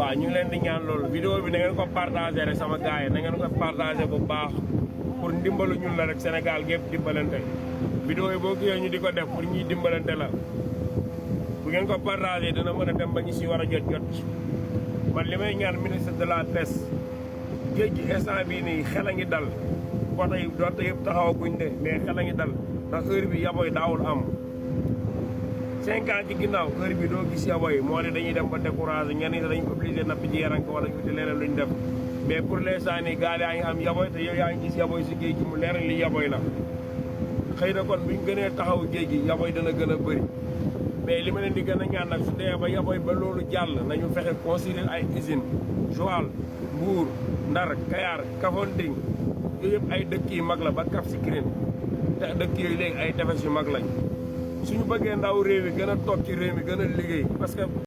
waaw ñu ngi leen di ñaan loolu vidéo bi na ngeen ko partagé rek sama gars yi na ngeen ko partagé bu baax pour ndimbalu ñun la rek Sénégal gépp dimbalante vidéo yi boo gisee ñu di ko def pour ñuy dimbalante la bu ngeen ko partagé dina mën a dem ba ñu si war a jot man li may ñaan ministre de la pêche géej gi instant bii nii xel a ngi dal bato yi doonte yëpp taxawaguñ de mais xel a ngi dal ndax heure bi yaboy daawul am 5 ans ci ginnaaw heure bi doo gis yaboy moo ne dañuy dem ba découragé ñenn ñi dañuy obligé napp ci yarank wala ñu uti leneen luñ def mais pour l'instant nii gaal yaa ngi am yaboy te yow yaa ngi gis yaboy si géej gi mu leer li yaboy la xëy na kon buñ gënee taxaw géej gi yaboy dana gën a bëri mais li ma leen di gën a ñaan nag su dee ba yaboy ba loolu jàll nañu fexe construire ay usine Joal Mbour Ndar Kayar Kafountine yooyu yëpp ay dëkk yu mag la ba Cap Skirring te dëkk yooyu léegi ay tefes yu mag lañ suñu bëggee ndaw réew mi gën a toog ci réew mi gën a liggéey parce que